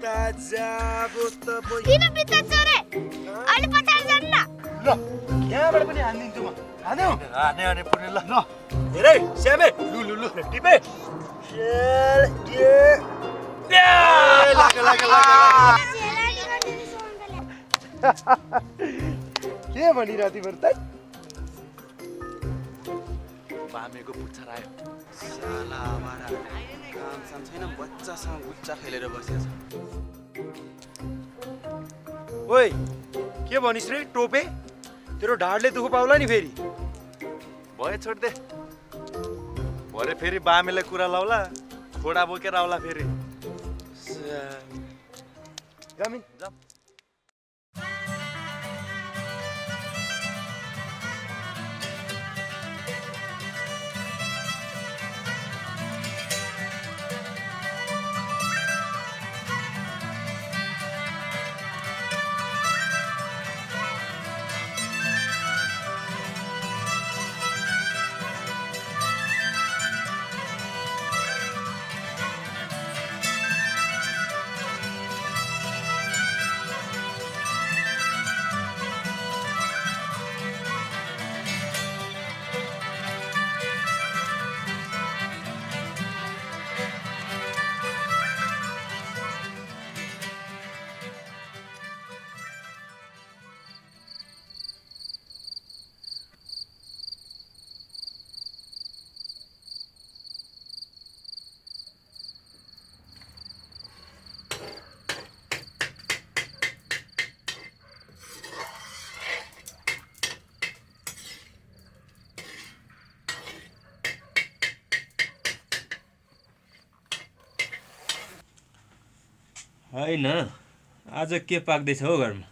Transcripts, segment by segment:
ताजा बोत बोइ किन बित्ता चोरे अहिले पछाडि जानु न ल यहाँबाट पनि हान्दिन्छु म हाने पनि ल हेरे श्यामे लु टिपे शेल ये लागे के भनिरा तिम्रो त बामेको पुच्छर आयो साला आवारा काम साम छैन बच्चासँग गुच्चा खेलेर बसेछ ओइ के भनिस् रे टोपे तेरो ढाडले दुख पाउला नि फेरि भयो छोड दे भरे फेरि बामेलाई कुरा लाउला खोडा बोकेर आउला फेरि गामिन जाऊ होइन आज के पाक्दैछ हौ घरमा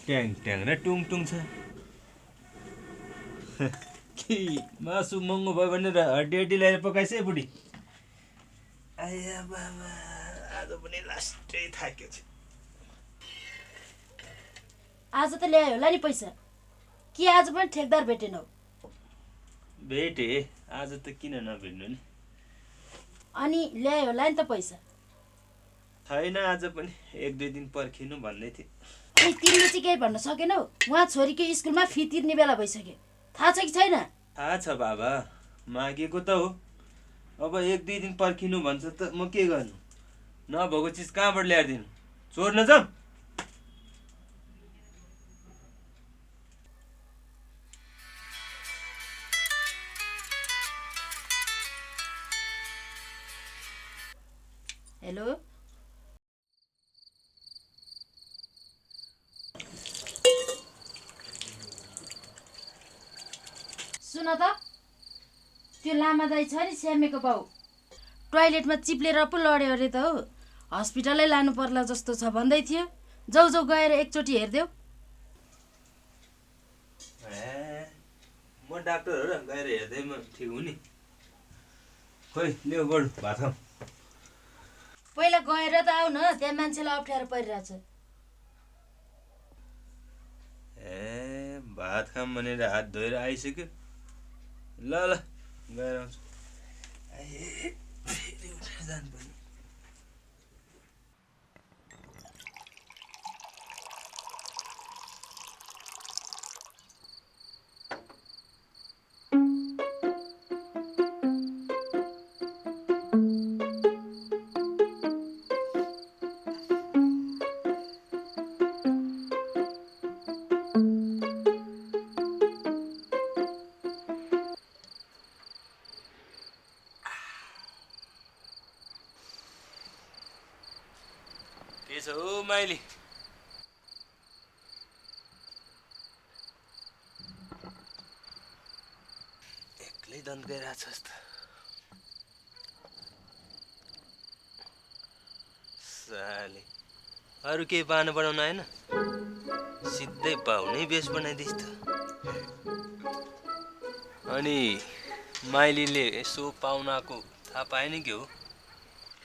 ट्याङ ट्याङ र टुङ टुङ छ कि मासु महँगो भयो भनेर हड्डी ल्याएर पकाइछ है बुढी आया बाबा आज पनि लास्टै थाक्यो छ आज त ल्यायो होला नि पैसा कि आज पनि ठेकदार भेटेनौ भेटे आज त किन नभेट्नु नि अनि ल्यायो होला नि त पैसा छैन आज पनि 1-2 दिन पर्खिनु भन्दै थिए अनि तिमीले चाहिँ केही भन्न सकेनौ उहाँ छोरीको स्कुलमा फी तिर्ने बेला भइसक्यो थाहा छ कि छैन थाहा छ बाबा मागेको त हो अब 1-2 दिन पर्खिनु भन्छ त म के गर्नु नभएको चिज कहाँबाट ल्याएर दिनु चोर्न जाऊ हेलो सुन त त्यो लामा दाइ छ नि स्यामेको बाउ टोयलेटमा चिप्लेर पो लड्यो अरे त हो हस्पिटलै लानु पर्ला जस्तो छ भन्दै थियो जाउ गएर एकचोटि हेरिदेऊ म डाक्टर हो र गएर हेर्दै म ठिक हुने खोइ ल्याऊ बडु भात खाऊ पहिला गएर त आऊ न त्यहाँ मान्छेलाई अप्ठ्यारो परिरहेछ ए भात खाम भनेर हात धोएर आइसक्यो ल गएर आउँछु फेरि उठेर जानुपर्ने के छ हौ माइली एक्लै दन्त गइरहेछस् त साले अरू केही बाना बनाउनु आएन सिधै बाउनै बेस बनाइदिस् त अनि माइलीले यसो पाहुनाको थाहा पाएन के हो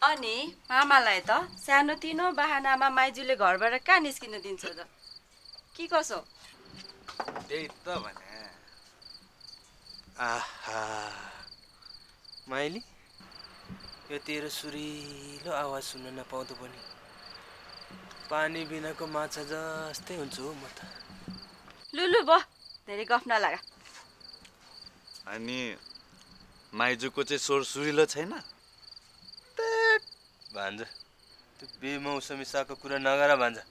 अनि मामालाई त सानोतिनो बहानामा माइजूले घरबाट कहाँ निस्किन दिन्छ त के कसो त्यही त भने आहा माइली यो तेरो सुरिलो आवाज सुन्न नपाउँदो पनि पानी बिनाको माछा जस्तै हुन्छु हौ म त। लुलु भयो धेरै गफ नलागा। अनि माइजूको चाहिँ स्वर सुरिलो छैन? भान्जा त्यो बेमौसमी सागको कुरा नगर भान्जा।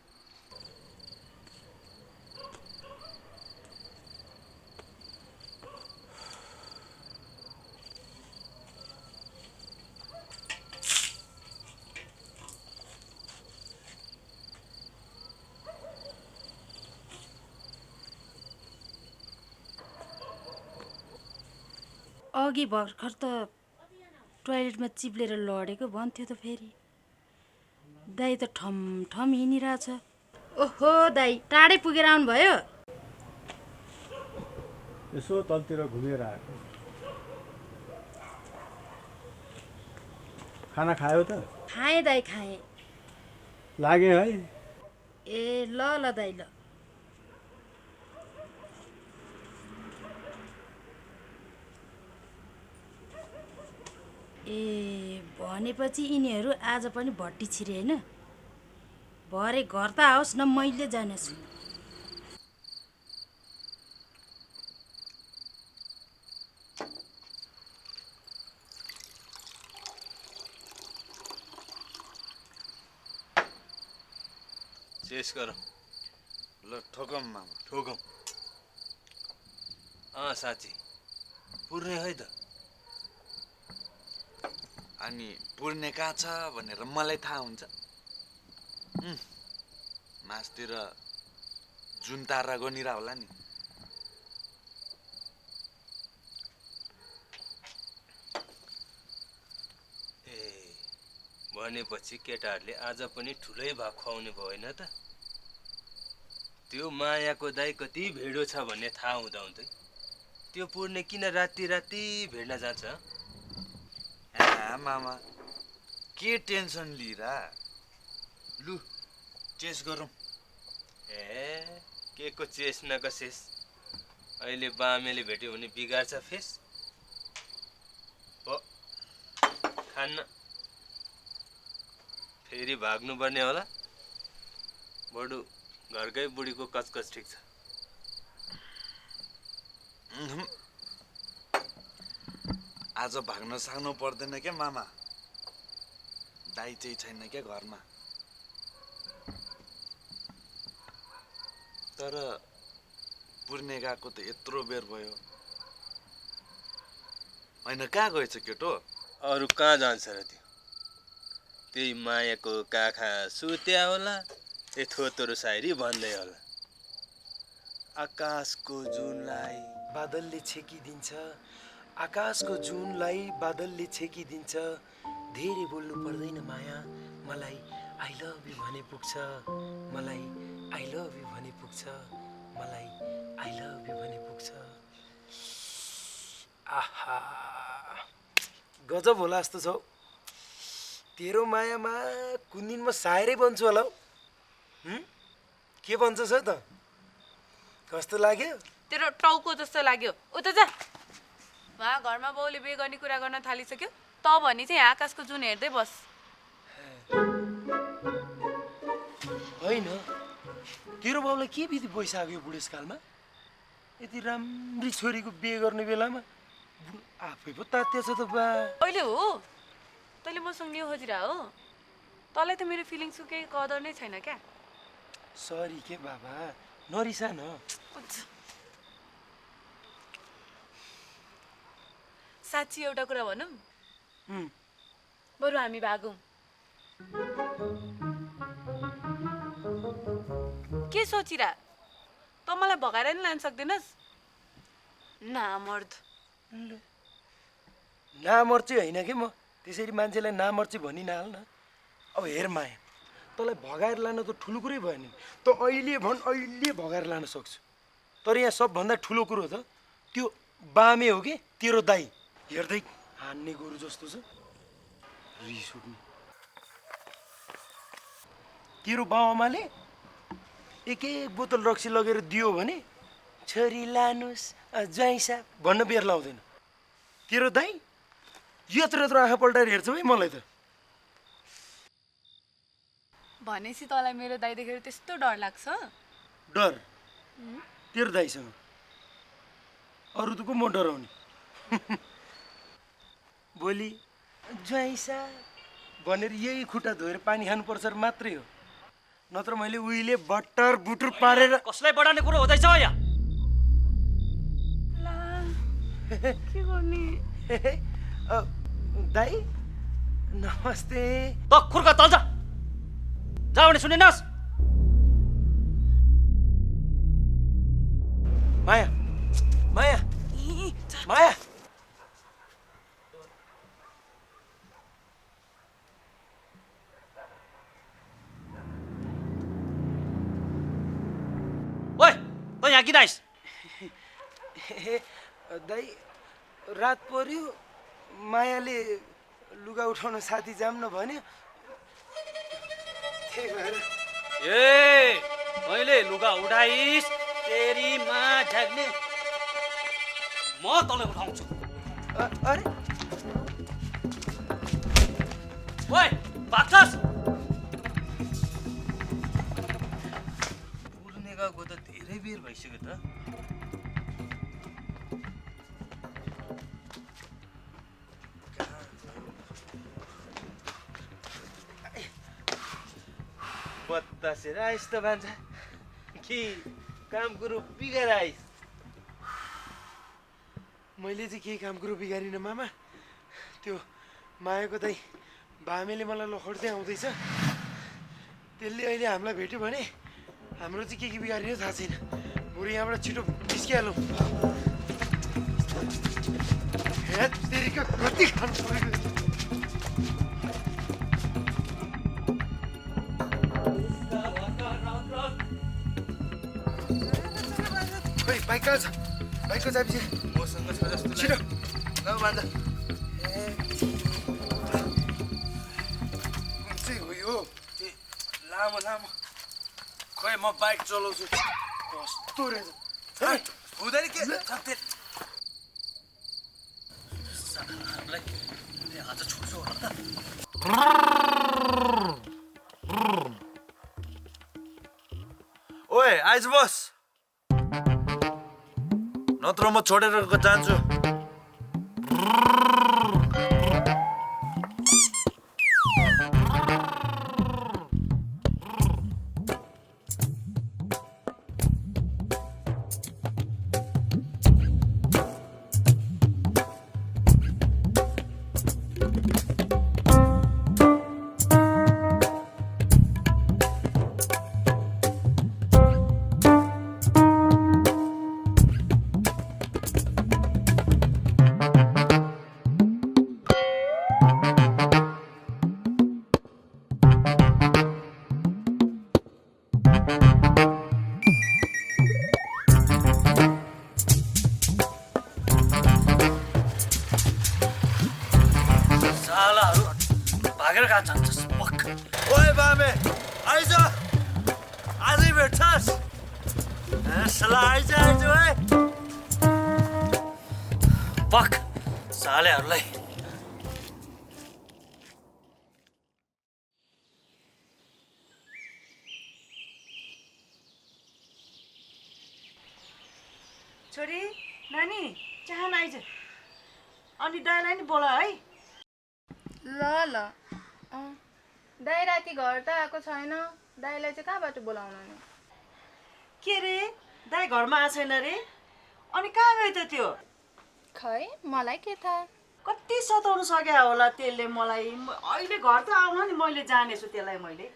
अघि भर्खर त टोयलेटमा चिप्लेर लडेको भन्थ्यो त फेरि। दाई त ठम ठम हिँडिरहेछ। ओहो दाई टाढै पुगेर आउनुभयो? यसो तलतिर घुमेर आएको। खाना खायो त? खाएँ दाई खाएँ। लागे है? ए ल ल दाई ल। ए भनेपछि यिनीहरू आज पनि भट्टी छिरे होइन? भरे घर त आओस् न, मैले जानेछु। चेस गरौँ। ल ठोकौँ मामा। ठोकौँ। साँच्ची पुर्ने है त। अनि पुर्ने कहाँ छ भनेर मलाई थाहा हुन्छ। मासतिर जुन तारा गनिरा होला नि। ए भनेपछि केटाहरूले आज पनि ठुलै भाग खुवाउने भयो होइन त? त्यो मायाको दाइ कति भेडो छ भन्ने थाहा हुँदाहुँदै त्यो पुर्ने किन राति राति भेड्न जान्छ? मामा के टेन्सन लिइरा? लु चेस गरौँ। ए के को चेस नकसेस? अहिले बामेले भेट्यो भने बिगार्छ फेस। खान्न फेरि भाग्नुपर्ने होला। बडु घरकै बुढीको कचकच ठिक छ। आज भाग्न सक्नु पर्दैन क्या मामा। दाइ चाहिँ छैन क्या घरमा। तर पुर्ने गएको त यत्रो बेर भयो। होइन कहाँ गएछ केटो? अरू कहाँ जान्छ र त्यो? त्यही मायाको काखा सुत्या होला, थोतरो सायरी भन्दै होला। आकाशको जुनलाई बादलले छेकिदिन्छ, आकाशको जुनलाई बादलले छेकिदिन्छ। धेरै बोल्नु पर्दैन माया, मलाई आई लभ यु भने पुग्छ। मलाई आई लभ यु भने पुग्छ। मलाई आई लभ यु भने पुग्छ। आहा गजब होला जस्तो छ। तेरो मायामा कुन दिन म सायरै बन्छु होला हौ। के भन्छस् त? कस्तो लाग्यो? तेरो टाउको जस्तो लाग्यो। उता जा। उहाँ घरमा बाउले बिहे गर्ने कुरा गर्न थालिसक्यो। त भनी चाहिँ आकाशको जुन हेर्दै बस। होइन तेरो बाउलाई के विधि भइसक्यो बुढेसकालमा? यति राम्री छोरीको बिहे गर्ने बेलामा आफै पो तात्या छ त बा। अहिले हो तैँले मसँग न्यु खोजिरह हो। तँलाई त मेरो फिलिङ्सको केही कदर नै छैन क्या। सरी के बाबा, नरिसा न। साँच्ची एउटा कुरा भनौँ? बरु हामी भागौँ। के सोचिरा? त मलाई भगाएर नि लान सक्दैनस्? नामर्द। नामर्ची होइन कि म त्यसरी मान्छेलाई नामर्ची भनि नहाल्न। अब हेर माया, तँलाई भगाएर लान त ठुलो कुरै भयो नि। त अहिले भन, अहिले भगाएर लान सक्छु। तर यहाँ सबभन्दा ठुलो कुरो त त्यो बामे हो कि तेरो दाइ। हेर्दै हान्ने गोरु जस्तो छ, रिस उठ्ने। तेरो बाउआमाले एक एक बोतल रक्सी लगेर दियो भने छोरी लानुस् ज्वाइँ साहब भन्न बेर लाउँदैन। तेरो दाइ यत्रो यत्रो आँखा पल्टाएर हेर्छ है मलाई त। भनेपछि तँलाई मेरो दाइ देखेर त्यस्तो डर लाग्छ? डर तेरो दाइसँग अरू त को म डराउने भोलि ज्वाइसा भनेर यही खुट्टा धोएर पानी खानुपर्छ र मात्रै हो, नत्र मैले उहिले बट्टर बुटर पारेर कसलाई बढाउने कुरो हुँदैछ यहाँ? के गर्ने? दाइ नमस्ते। त खुर्का तल जा भने सुनिनस्? माया माया माया ओइ त यहाँ किन आइस? दाइ रात पर्यो, मायाले लुगा उठाउन साथी जाऊँ न भन्यो, त्यही भएर। ए मैले लुगा उठाइस तेरी माँ झ्याग्ने म तँलाई उठाउँछु। अरे ओइ बाक्छस्? पुर्ने गएको त धेरै बेर भइसक्यो त। बतासेर आइस त भान्जा कि काम कुरो बिगार आइस? मैले चाहिँ केही काम कुरो बिगारिनँ मामा, त्यो मायाको दाइ भामेले मलाई लखड्दै आउँदैछ, त्यसले अहिले हामीलाई भेट्यो भने हाम्रो चाहिँ के बिगारियो थाहा छैन। बरु यहाँबाट छिटो निस्किहालौँ। हे तेरिका कति खानु पऱ्यो। खोइ बाइक कहाँ छ? बाइकको चाबी चाहिँ मसँग छ जस्तो छिटो ल भान्जा। कुन चाहिँ हो यो? लामो लामो खोइ म बाइक चलाउँछु। कस्तो रहेछ? हुँदैन के सालाहरूलाई आज छोड्छु होला त। ओए आइज बस, नत्र म छोडेर जान्छु। भागेर कहाँ जान्छस्? पक्क ओए बामे आइज, आजै भेट्छस्? सला आइज आइज ओए। पक्क सालेहरूलाई। छोरी नानी चाहन आइज, अनि दाइलाई नि बोला है। ल ल दाइ राति घर त आएको छैन, दाइलाई चाहिँ कहाँबाट बोलाउनु नि? के रे दाइ घरमा आएको छैन रे? अनि कहाँ गयो त त्यो? खै मलाई के थाहा। कति सताउनु सक्यो होला त्यसले मलाई। अहिले घर त आउन नि, मैले जानेछु त्यसलाई मैले।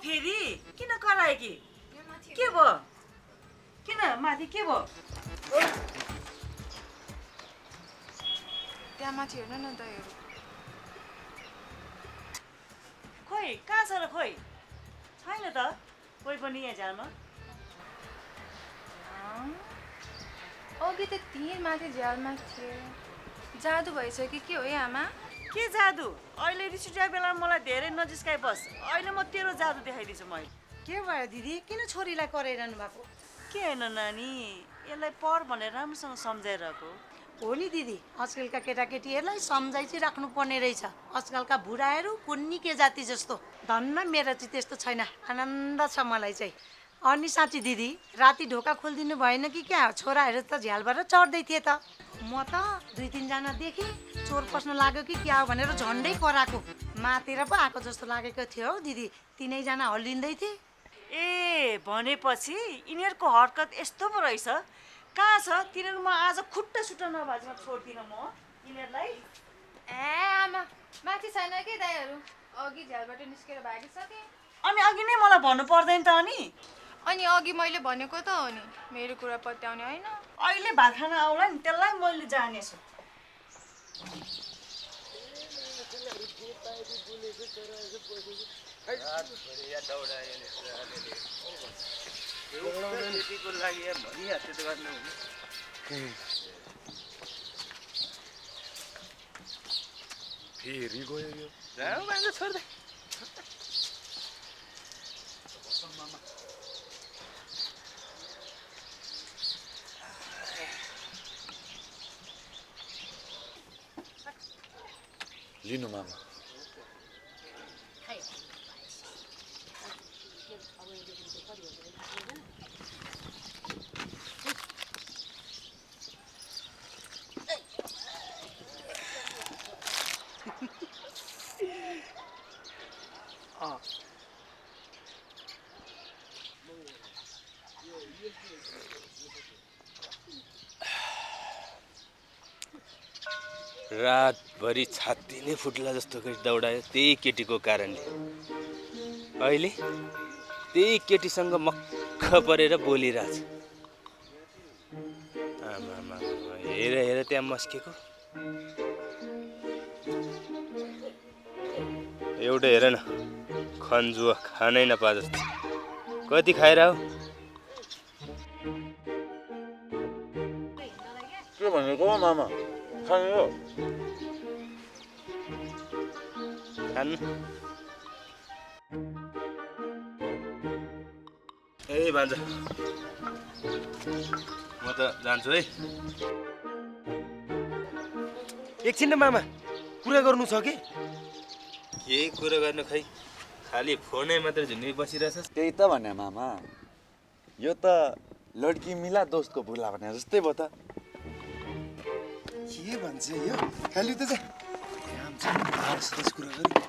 फेरि किन करायो कि के भयो किन माथि के भयो त्यहाँ माथि हेर्नु न दाइहरू खोइ कहाँ छ र खोइ छैन त कोही पनि यहाँ झ्यालमा अघि त त्यहीँ माथि झ्यालमा थियो जादु भएछ कि के हो है आमा के जादु अहिले रिस उठेको बेलामा मलाई धेरै नजिस्काइ बस अहिले म तेरो जादु देखाइदिन्छु मैले के भयो दिदी किन छोरीलाई कराइरहनु भएको के होइन नानी यसलाई पढ भनेर राम्रोसँग सम्झाइरहेको हो नि दिदी आजकलका केटाकेटीहरूलाई सम्झाइ चाहिँ राख्नुपर्ने रहेछ आजकलका बुढाहरू कुन्नी के जाति जस्तो धन्न मेरो चाहिँ त्यस्तो छैन आनन्द छ मलाई चाहिँ अनि साँच्ची दिदी राति ढोका खोलिदिनु भएन कि क्या छोराहरू त झ्यालबाट चढ्दै थिए त म त 2-3 जना देखेँ चोर पस्न लाग्यो कि क्या हो भनेर झन्डै कराएको मातेर पो आएको जस्तो लागेको थियो हौ दिदी 3 जना हल्लिँदै थिए ए भनेपछि यिनीहरूको हरकत यस्तो पो रहेछ कहाँ छ तिनीहरू म आज खुट्टा सुट्टा नभाजमा छोड्दिनँ म यिनीहरूलाई ए आमा माथि छैन कि दाइहरू अघि झ्यालबाट निस्केर भागिसके अनि अघि नै मलाई भन्नु पर्दैन त अनि अघि मैले भनेको त हो नि मेरो कुरा पत्याउने होइन अहिले भात खाना आउला नि त्यसलाई मैले जानेछु फेरि गयो यो छोड्दै लिनु मामा रातभरि छाती नै फुट्ला जस्तो गरी दौडायो त्यही केटीको कारणले अहिले त्यही केटीसँग मक्ख परेर बोलिरहेछ आमा हेर हेर त्यहाँ मस्केको एउटा हेर न खन्जुवा खानै नपा जस्तो कति खाएर हो के भनेको मामा खाने हो खानु ए भान्जा म त जान्छु है एकछिन न मामा कुरा गर्नु छ कि केही कुरा गर्नु खै खालि फोनै मात्र झुन्डी बसिरहेछ त्यही त भने मामा यो त लड्की मिला दोस्तको भुला भने जस्तै भयो त के भन्छ यो खालि त कुरा गर्नु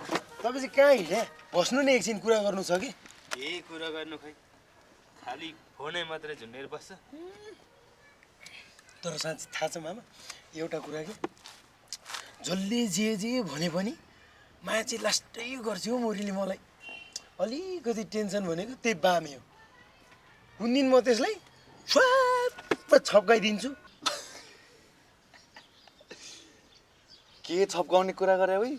तपाईँ चाहिँ कहाँ हिँड्या बस्नु नि एकछिन कुरा गर्नु छ कि केही कुरा गर्नु खै खालि फोनै मात्रै झुन्डेर बस्छ तर साँच्ची थाहा छ मामा एउटा कुरा कि जसले जे भने पनि माया चाहिँ लास्टै गर्छ हो मोरीले मलाई अलिकति टेन्सन भनेको त्यही बामे हो कुन दिन म त्यसलाई स्वाप छप्काइदिन्छु के छप्काउने कुरा गरे है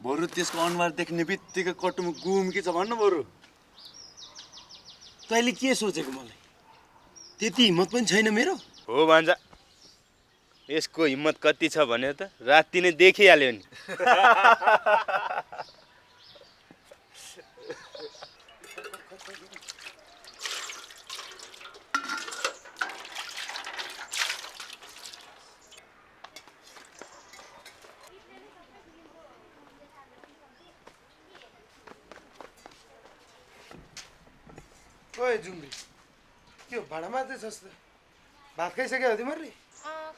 बरु त्यसको अनुहार देख्ने बित्तिकै कटुमा गुम्की छ भन्नु बरु तैँले के सोचेको मलाई त्यति हिम्मत पनि छैन मेरो हो भान्जा यसको हिम्मत कति छ भनेर त राति नै देखिहाल्यो नि ओए जुम्री के हो भाँडा मात्रै छस् त भात खाइसक्यो हो तिमीहरूले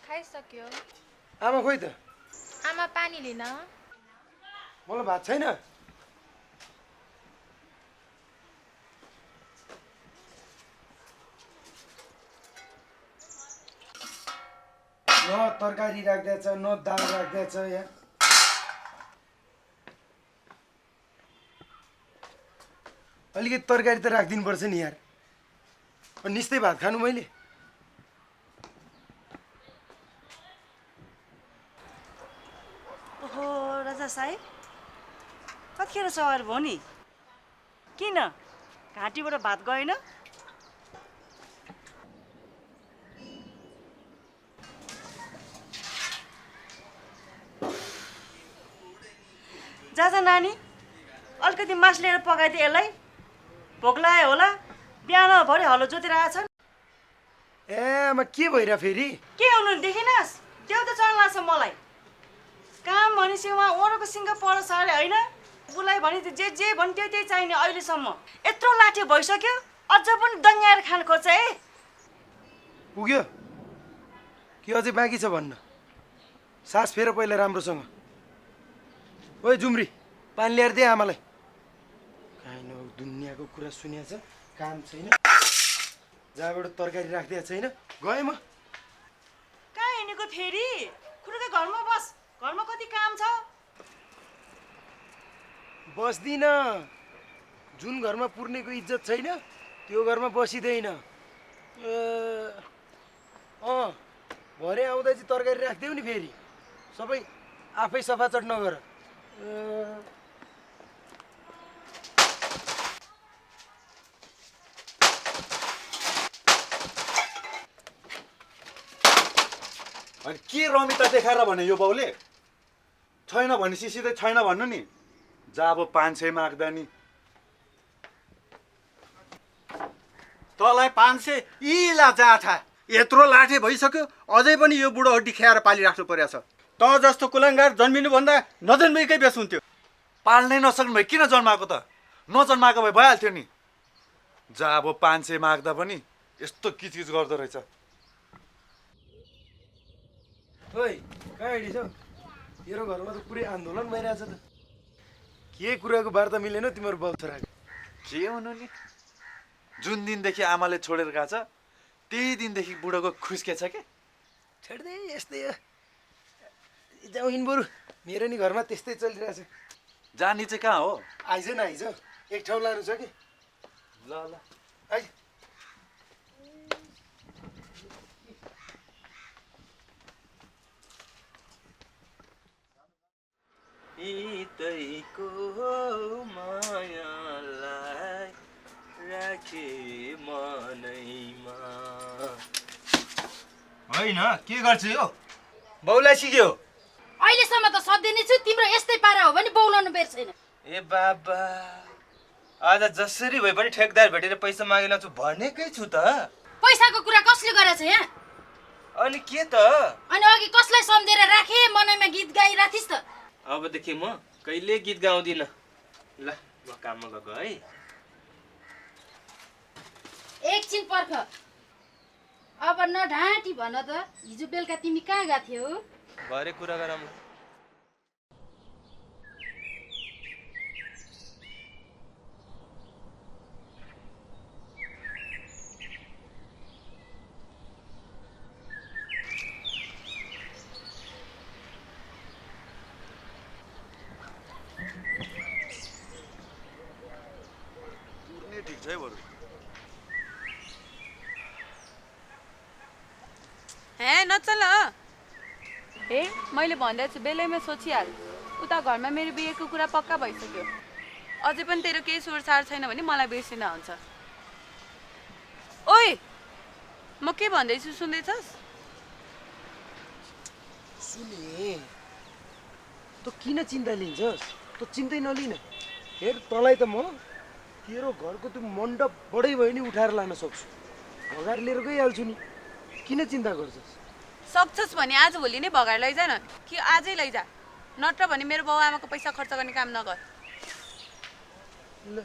खाइसक्यो आमा खोइ त आमा पानी लिन मलाई भात छैन न तरकारी राख्दैछ न दाल राख्दैछ यहाँ अलिकति तरकारी त राखिदिनु पर्छ नि यार। निस्तै भात खानु मैले। ओहो राजा साहेब कतिखेर सवार भयो नि? किन घाँटीबाट भात गएन? जा नानी अलिकति मास लिएर पकाइदिए यसलाई। भोक लाग्यो होला, बिहान भरि हलो जोतेर आएछन्। ए म के भइरह फेरि? के हुनु देखिनस्? त्यो त चढ लाग्छ मलाई। काम भनेपछि उहाँ ओरोको सिङ्ग पर सारे होइन। उसलाई भने जे भन्यो त्यही चाहिने। अहिलेसम्म यत्रो लाठे भइसक्यो अझ पनि दङ्ग्याएर खान खोज्छ है। पुग्यो कि अझै बाँकी छ भन्न? सास फेर पहिला राम्रोसँग। ओइ जुम्री पानी ल्याएर दे आमालाई। काहीँ न दुनियाँको कुरा सुनिया छ, काम छैन, जहाँबाट तरकारी राखिदिएको छैन। गएँ म। कहाँ हिँडेको फेरि? खुरुकै घरमा बस, घरमा कति काम छ। बस्दिन। जुन घरमा पुर्नेको इज्जत छैन त्यो घरमा बसिँदैन। भरे आउँदा चाहिँ तरकारी राखिदेऊ नि फेरि। सबै आफै सफा चट नगर। अनि के रमिता देखाएर भने यो बाउले? छैन भनेपछि सिधै छैन भन्नु नि। जा अब 500 माग्दा नि। तँलाई 500 इला जाथा। यत्रो लाठे भइसक्यो अझै पनि यो बुढो हड्डी ख्याएर पालिराख्नु परेछ। त जस्तो कुलङ्गार जन्मिनुभन्दा नजन्मेकै बेस हुन्थ्यो। पाल्नै नसक्नु भए किन जन्माएको त? नजन्माएको भए भइहाल्थ्यो नि। जा अब 500 माग्दा पनि यस्तो किचकिच गर्दो रहेछ। ओइ कहाँ हिँडिछौ? तेरो घरमा त पुरै आन्दोलन भइरहेछ त। के कुराको वार्ता मिलेन तिम्रो बाउ छोराको? के हुनु नि, जुन दिनदेखि आमाले छोडेर गएको छ त्यही दिनदेखि बुढोको खुस्केछ के। छेड्दै यस्तै हो। जाउँ हिँड बरु, मेरो नि घरमा त्यस्तै चलिरहेछ। जानी चाहिँ कहाँ हो? आइज न आइज, एक ठाउँ लानु छ कि। ल ल आइज। हितैको मायालाई राखे मनैमा। होइन के गर्छ यो? बाउलाई सिक्यो। अहिलेसम्म त सधैँ नै छु, तिम्रो यस्तै पारा हो भने बोलाउनु बेर छैन। ए बाबा, आज जसरी भए पनि ठेकदार भेटेर पैसा मागेन छु भनेकै छु त। पैसाको कुरा कसले गरेछ यहाँ? अनि के त? अनि अघि कसलाई सम्झेर राखे मनैमा गीत गाइराथिस् त? अबदेखि म कहिले गीत गाउँदिनँ। ल म काममा गएको है। एकछिन पर्ख। अब न ढाँटी भन त, हिजो बेलुका तिमी कहाँ गएको थियौ? भरे कुरा गरौँ। ठिक छ है बरु। हे नचल। हे मैले भन्दैछु बेलैमा सोचिहाल। उता घरमा मेरो बिहेको कुरा पक्का भइसक्यो। अझै पनि तेरो केही सुरसार छैन भने मलाई बिर्सिन हुन्छ। ओइ म के भन्दैछु सुन्दैछस्? सुने, त किन चिन्ता लिन्छस्? त चिन्तै नलिन। हेर तँलाई त म तेरो घरको त्यो मण्डप बढै भयो नि उठाएर लान सक्छु। भगाएर लिएर गइहाल्छु नि। किन चिन्ता गर्छस्? सक्छस् भने आज भोलि नै भगाएर लैजा न, कि आजै लैजा। नत्र भने मेरो बाउ आमाको पैसा खर्च गर्ने काम नगर। ल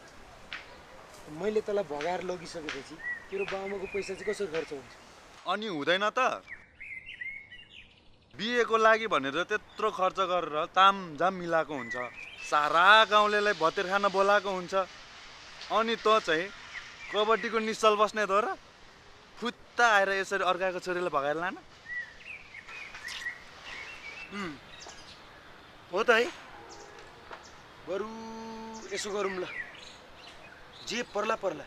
मैले तँलाई भगाएर लगिसकेपछि तेरो बाउआमाको पैसा चाहिँ कसरी खर्च हुन्छ? अनि हुँदैन त? बिहेको लागि भनेर त्यत्रो खर्च गरेर तामझाम मिलाएको हुन्छ। सारा गाउँलेलाई भतेर खान बोलाएको हुन्छ। अनि त चाहिँ कबड्डीको निश्चल बस्ने हो र? फुत्ता आएर यसरी अर्काको छोरीलाई भगाएर लान? हो त है। बरु यसो गरौँ ल, जे पर्ला पर्ला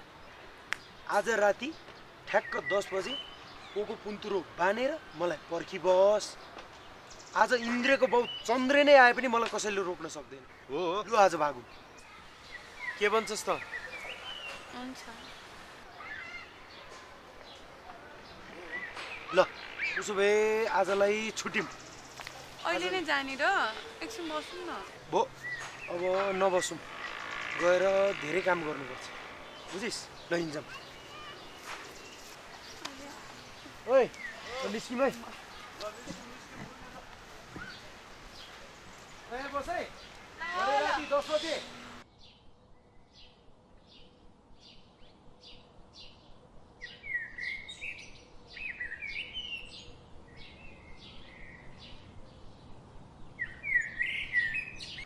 आज राति ठ्याक्क 10 बजे कोको पुन्तुरो बानेर मलाई पर्खी बस। आज इन्द्रको बाउ चन्द्र नै आए पनि मलाई कसैले रोक्न सक्दैन। हो लु आज भागु। के भन्छस् त? हुन्छ। ल उसो भए आजलाई छुट्यौँ। अहिले नै जाने र एकछिन बसौँ न। भो अब नबसौँ, गएर धेरै काम गर्नुपर्छ बुझिस्। ल हिँड्छौँ। ओइ निस्किम है। बस है राति 10 बजे।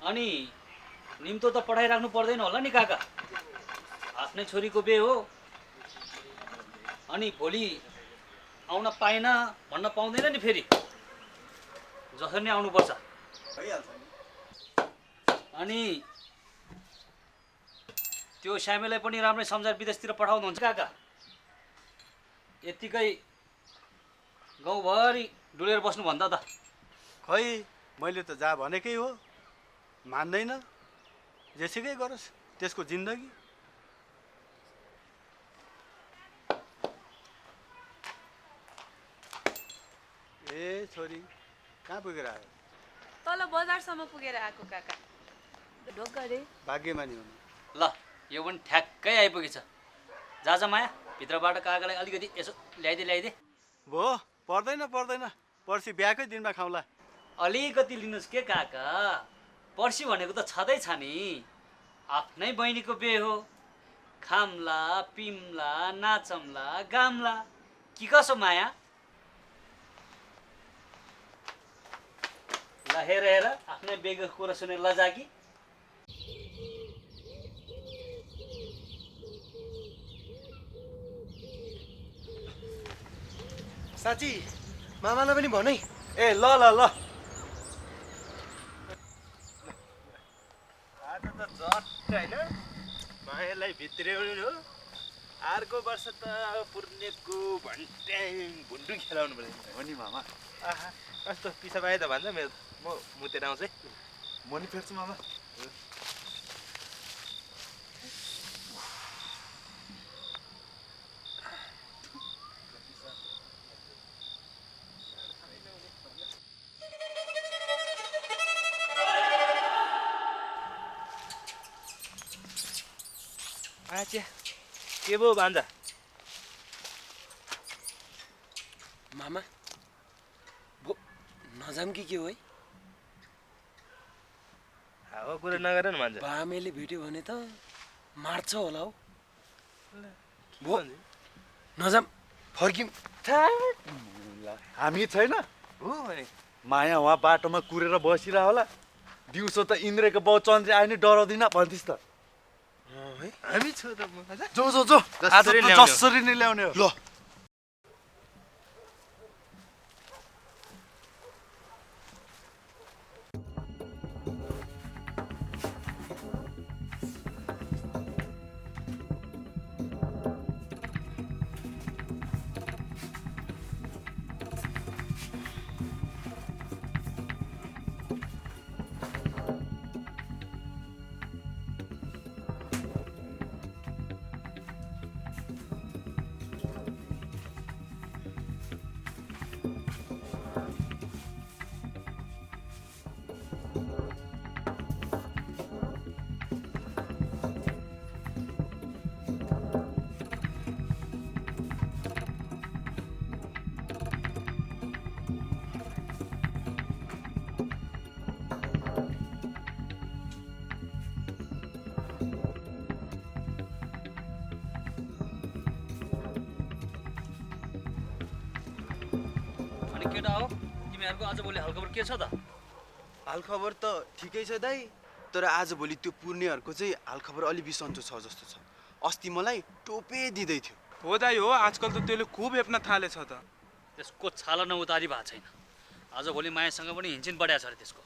अनि निम्तो त पढाइराख्नु पर्दैन होला नि काका, आफ्नै छोरीको बिहे हो। अनि भोलि आउन पाएन भन्न पाउँदैन नि फेरि, जसरी नै आउनुपर्छ। अनि त्यो श्यामेलाई पनि राम्रै सम्झाएर विदेशतिर पठाउनुहुन्छ काका। यत्तिकै गाउँभरि डुलेर बस्नुभन्दा त। खै मैले त जा भनेकै हो, मान्दैन। जेसुकै गरोस्, त्यसको जिन्दगी। ए छोरी कहाँ पुगेर आयो? तल बजारसम्म पुगेर आएको काका। ढोका रे भाग्यमानी हुनु। ल यो पनि ठ्याक्कै आइपुगेछ। जा माया, भित्रबाट काकालाई अलिकति यसो ल्याइदे। भो पर्दैन पर्दैन, पर्सि बिहाकै दिनमा खाउँला। अलिकति लिनुहोस् के काका, पर्सि भनेको त छँदैछ नि। आफ्नै बहिनीको बिहे हो, खाम्ला पिम्ला नाचम्ला गाम्ला, कि कसो माया? ल हेर हेर, आफ्नै बेगको कुरा सुनेर लजाकी। साँच्ची मामालाई पनि भन है। ए ल ल ल आज त झट्ट होइन मायालाई भित्र्याउनु हो। अर्को वर्ष त पूर्णेको भन्ट्याङ भुन्डु खेलाउनु पर्छ। हो नि मामा। आहा कस्तो पिसा पाए त भन्छ। मेरो म मुतेर आउँछु है। म नि फेर्छु मामा। आच्या के भयो भान्जा? मामा भो नजाम कि के हो है? हावा कुरा नगर न भान्जा। बामेले भेट्यो भने त मार्छ होला हौ। भो नजाम, फर्किम। हामी छैन हो भने माया वहाँ बाटोमा कुरेर बसिरह होला। दिउँसो त इन्द्रको बाउ चन्द्र आयो नि डराउँदिन भन्थिस् त। हामी छु त म। जो जो जो जसरी नै ल्याउने हो। ल केटा हो तिमीहरूको आजभोलि हालखबर के छ त? हालखबर त ठिकै छ दाइ, तर आजभोलि त्यो पूर्णेहरूको चाहिँ हालखबर अलि बिसन्चो छ जस्तो छ। अस्ति मलाई टोपे दिँदै थियो। हो दाइ हो, आजकल त त्यसले खुब हेप्न थालेछ त। त्यसको छाला नउतारी भएको छैन। आजभोलि मायासँग पनि हिँडचिन बढाएको छ अरे त्यसको।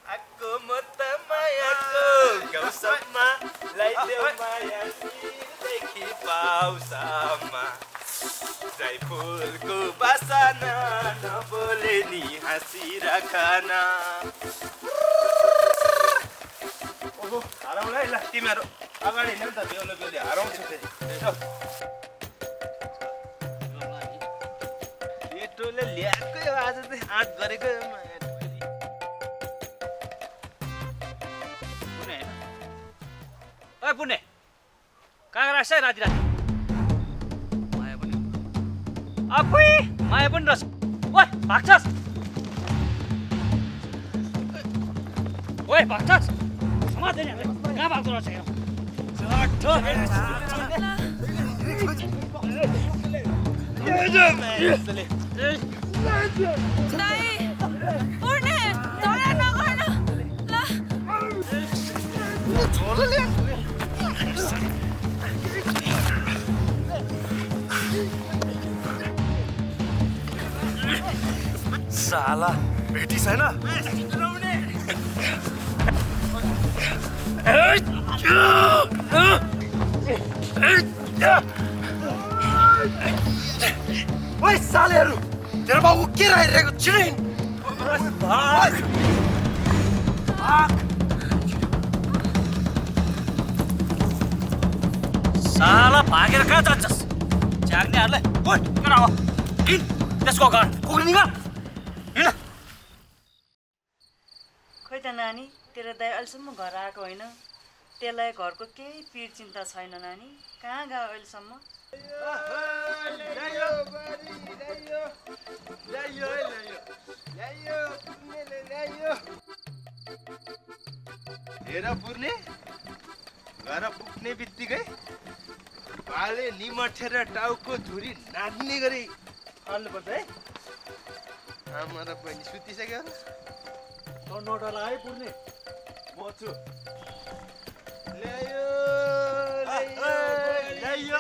आको म त मायाको गाउँसम्म ल्याइदेऊ माया देखि पाउसम्म जय फुलको बासना नबोले नि हाँसिराखन ओहो हराउँला है ल तिमीहरू अगाडि हिँड्नु त बेहुला बेहुली हराउँछु केटोले ल्याएको आज चाहिँ आँट गरेको ओए पुण्य कहाँ राख्छ है राति राति माया पनि आफै माया पनि रहेछ ओए भाग्छस् ओए भाग्छस् समाज नि कहाँ भाग्दो रहेछ यो साला भेटी छैन ओइ सालेहरू तेरो बाबु के राइरहेको छिटै साला भागेर कहाँ जान्छस् झ्याग्नेहरूलाई ओइ केटा हो हिँड त्यसको घर कुकुर निकाल हिँड खोइ त नानी तेरो दाइ अहिलेसम्म घर आएको होइन त्यसलाई घरको केही पीड चिन्ता छैन नानी कहाँ गयो अहिलेसम्म हेर पुर्ने घर पुग्ने बित्तिकै भाले निमठेर टाउको धुरी नाच्ने गरी हाल्नुपर्छ है आमा र बहिनी सुतिसक्यो नडला है पुर्ने म छु ल्यायो ल्यायो ल्यायो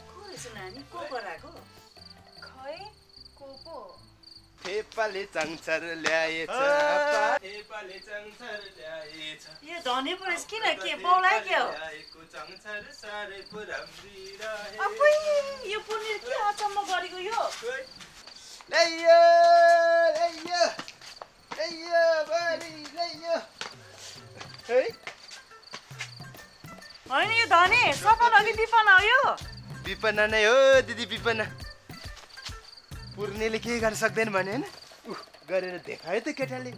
को रहेछ नानी को गराएको खै को पो फेपाले चङचर ल्याएछ फेपाले चङचर ल्याएछ यो धनी पो रहेछ किन के बौलाइ के हो ल्याएको चङचर सारे पुराम्री रहे अपुइ यो पुर्ने के अचम्म गरेको यो ल्यायो ल्यायो ल्यायो बडी ल्यायो है होइन यो धनी सपन अघि विपना हो यो विपना नै हो दिदी विपना पुर्नेले के गर्न सक्दैन भने हैन गरेर देखायो त केटाले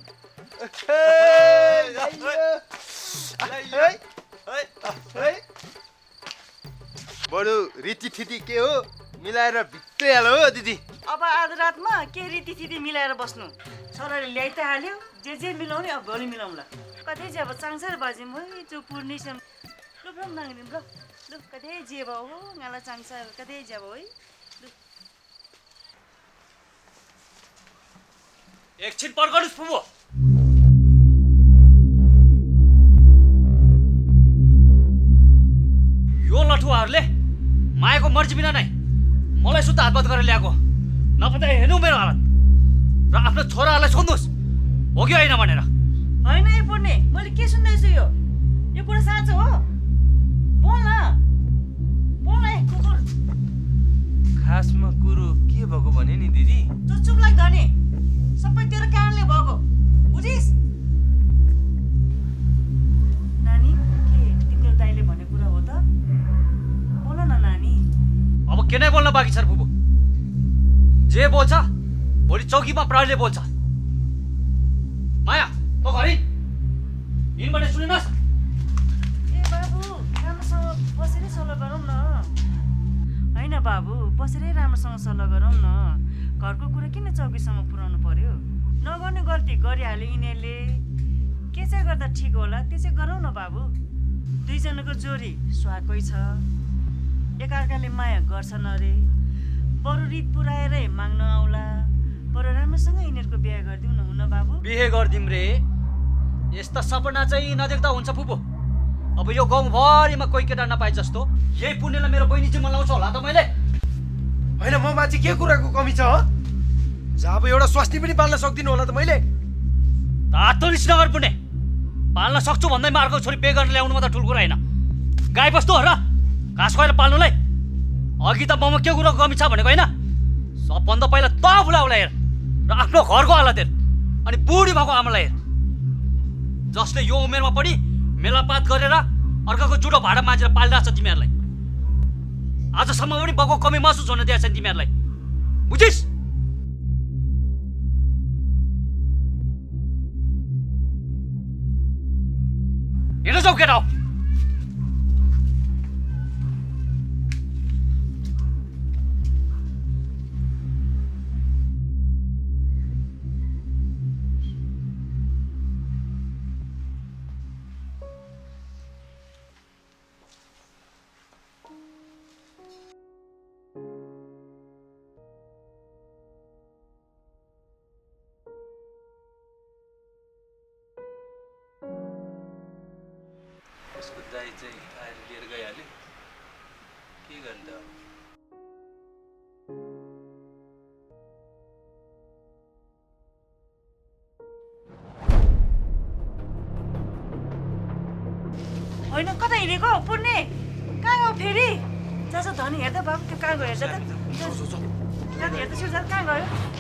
बडु रीतिथिति के हो मिलाएर भित्रै हाल हो दिदी अब आज रातमा के रीतिथिति मिलाएर बस्नु छोराले ल्याइ त हाल्यो जे मिलाउने अब भोलि मिलाउँला कतै चाहिँ अब चाङसार बाजिम है जो पूर्णेसम लु ब्रम नाङ्दिम ल लु कतै जे भयो हो गाला चाङसार कतै जाब है एकछिन पर्खनुहोस् फुमो यो लठुवाहरूले मायाको मर्जी बिना नै मलाई सुत्ता हातपात गरेर ल्याएको नपत्ता हेर्नु मेरो हालत र आफ्नो छोराहरूलाई सोध्नुहोस् हो कि होइन भनेर होइन यो पुर्ने मैले के सुन्दैछु यो कुरा साँचो हो बोल न कुकुर खासमा कुरो के भएको भने नि दिदी चुप लाग धनी सबै तेरो कारणले भएको बुझिस् नानी के तिम्रो दाइले भने कुरा हो त बोल न नानी अब के नै बोल्न बाँकी छ बुबु जे बोल्छ भोलि चौकीमा प्रहरीले बोल्छ माया त घरि हिँड भने सुनेनस् ए बाबु बसेरै सल्लाह गरौँ न होइन बाबु बसेरै राम्रोसँग सल्लाह गरौँ न घरको कुरा किन चौकीसम्म पुर्याउनु पर्यो नगर्ने गल्ती गरिहाल्यो यिनीहरूले के चाहिँ गर्दा ठिक होला त्यो चाहिँ गरौँ न बाबु दुईजनाको जोडी सुहाएकै छ एकअर्काले माया गर्छन् अरे बरु रित पुऱ्याएरै माग्न आउला बरु राम्रोसँग यिनीहरूको बिहे गरिदिउँ न हुन बाबु बिहे गरिदिउँ रे यस्ता सपना चाहिँ नदेख्दा हुन्छ फुपू अब यो गाउँभरिमा कोही केटा नपाए जस्तो यही पुण्यलाई मेरो बहिनी चाहिँ लाउँछ होला त मैले होइन म माथि के कुराको कमी छ जहाँ अब एउटा स्वास्नी पनि पाल्न सक्दिनँ होला त मैले तातो रिस नगर पुण्य पाल्न सक्छु भन्दैमा अर्को छोरी बिहे गर्न ल्याउनु मात्र ठुलो कुरा होइन गाई बस्तु हो र घाँस खुवाएर पाल्नुलाई अघि त ममा के कुराको कमी छ भनेको होइन सबभन्दा पहिला त बुलाउला हेर र आफ्नो घरको हालत हेर अनि बुढी भएको आमालाई हेर जसले यो उमेरमा पनि मेलापात गरेर अर्काको जुडो भाडा माझेर पालिरहेको छ तिमीहरूलाई आजसम्म पनि बाउको कमी महसुस हुन दिएको छैन तिमीहरूलाई बुझिस् हिँड जाऊ केटा हो उसको दाइ चाहिँ आएर लिएर गइहाल्यो के गर्ने त होइन कता हिँडेको पुण्य कहाँ गयो फेरि जा धनी हेर्दा बाबु त्यो कहाँ गयो हेर्दा त हेर्दा सुझाव कहाँ गयो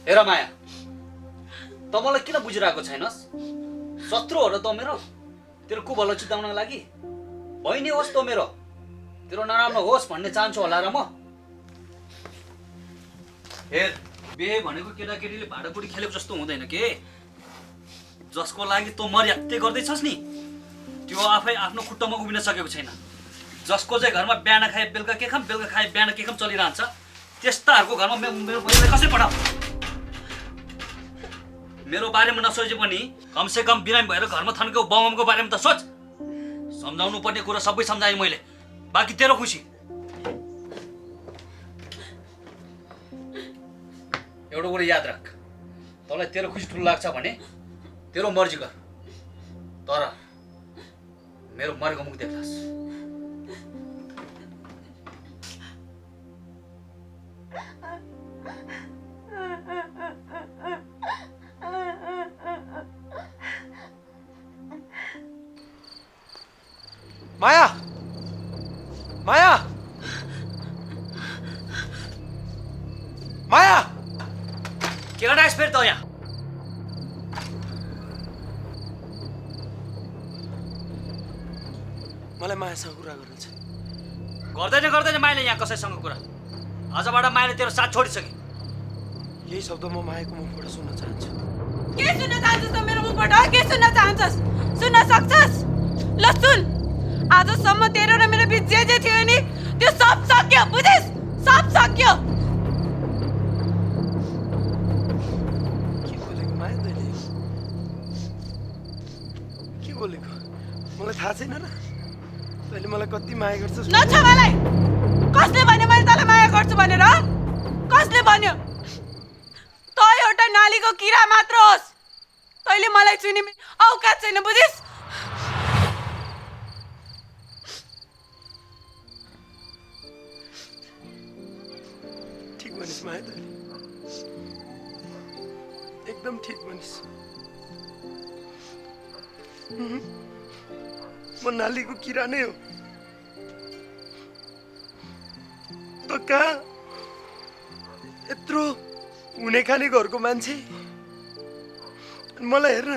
हेर माया त मलाई किन बुझिरहेको छैनस् शत्रु हो र त मेरो तेरो कुभलो चिताउनको लागि बहिनी होस् त मेरो तेरो नराम्रो होस् भन्ने चाहन्छु होला र म हेर बिहे भनेको केटाकेटीले भाँडाकुटी खेलेको जस्तो हुँदैन के जसको लागि तँ मर्यादै गर्दैछस् नि त्यो आफै आफ्नो खुट्टामा उभिन सकेको छैन जसको चाहिँ घरमा बिहान खाए बेलुका के खाम बेलुका खाए बिहान के खाम चलिरहन्छ त्यस्ताहरूको घरमा मेरो बहिनीलाई कसरी पठाऊ मेरो बारेमा नसोचे पनि कमसे कम बिरामी भएर घरमा थन्केको बाउआमाको बारेमा त सोच सम्झाउनु पर्ने कुरा सबै सम्झाएँ मैले बाँकी तेरो खुसी एउटा कुरा याद राख तँलाई तेरो खुसी ठुलो लाग्छ भने तेरो मर्जी गर तर मेरो मरेको मुख देख्लास् माया माया माया के गर्दा आइस फेरि त यहाँ मलाई मायासँग कुरा गर्नु छ गर्दैन मायाले यहाँ कसैसँग कुरा आजबाट मायाले तेरो साथ छोडिसके यही शब्द म मायाको मुखबाट सुन्न चाहन्छु के सुन्न चाहन्छस् त मेरो मुखबाट के सुन्न चाहन्छस् सुन्न सक्छस् ल सुन आजसम्म तेरो र मेरो बिच जे थियो नि त्यो सब सक्यो बुझिस् सब सक्यो के बोलेको माया तैँले के बोलेको मलाई थाहा छैन र तैँले मलाई कति माया गर्छस् नछ मलाई कसले भन्यो मैले तँलाई माया गर्छु भनेर कसले भन्यो तँ एउटा नालीको किरा मात्र होस् तैँले मलाई चुने औकात छैन बुझिस् ठिक भनिस् माया तैँले एकदम ठिक भनिस् म नालीको किरा नै हो त कहाँ यत्रो हुने खाने घरको मान्छे मलाई हेर्न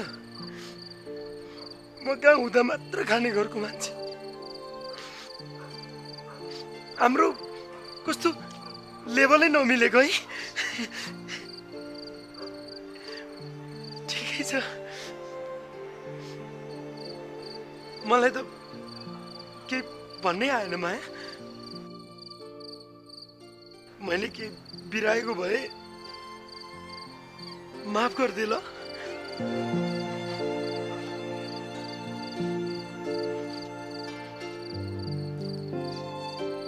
म कहाँ हुँदा मात्र खाने घरको मान्छे हाम्रो कस्तो लेभलै नमिलेको है ठिकै छ मलाई त केही भन्नै आएन माया मैले के बिराएको भए माफ गरिदिए ल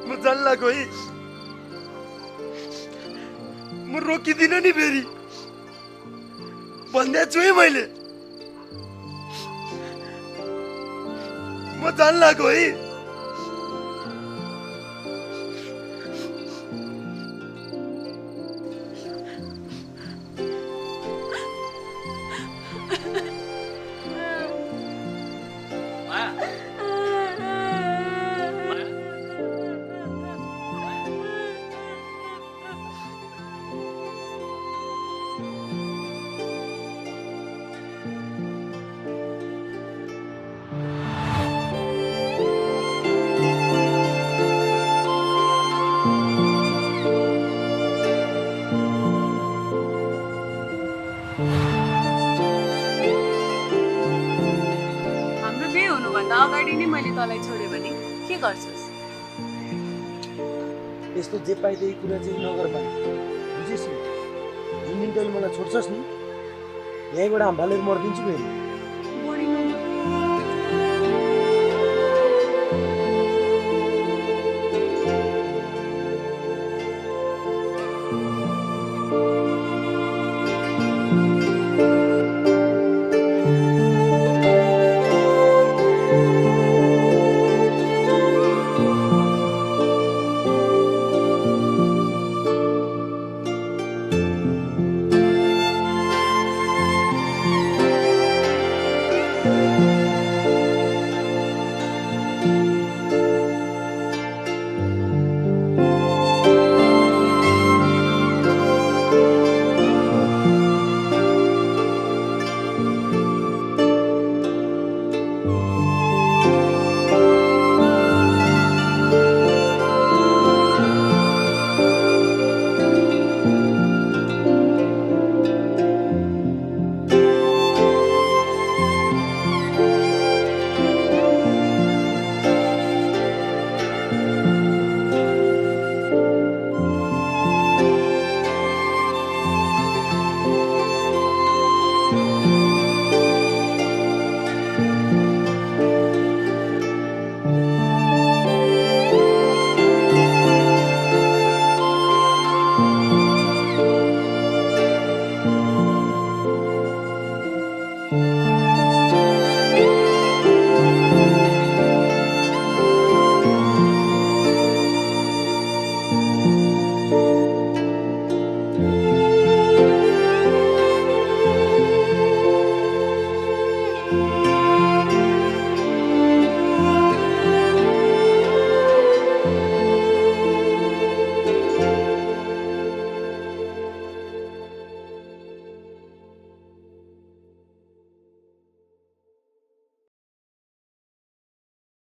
म जान लाग्यो है म रोकिदिनँ नि फेरि भन्दै छु है मैले म जान लाग्यो है हाम्रो बिहे हुनुभन्दा अगाडि नै मैले तँलाई छोड्यो भने के गर्छस्? यस्तो जे पाइ त्यही कुरा चाहिँ नगर पाइ बुझेस् नि जुन दिन तैँले मलाई छोड्छस् नि यहीँबाट हाम्फालेर मरिदिन्छु फेरि बढी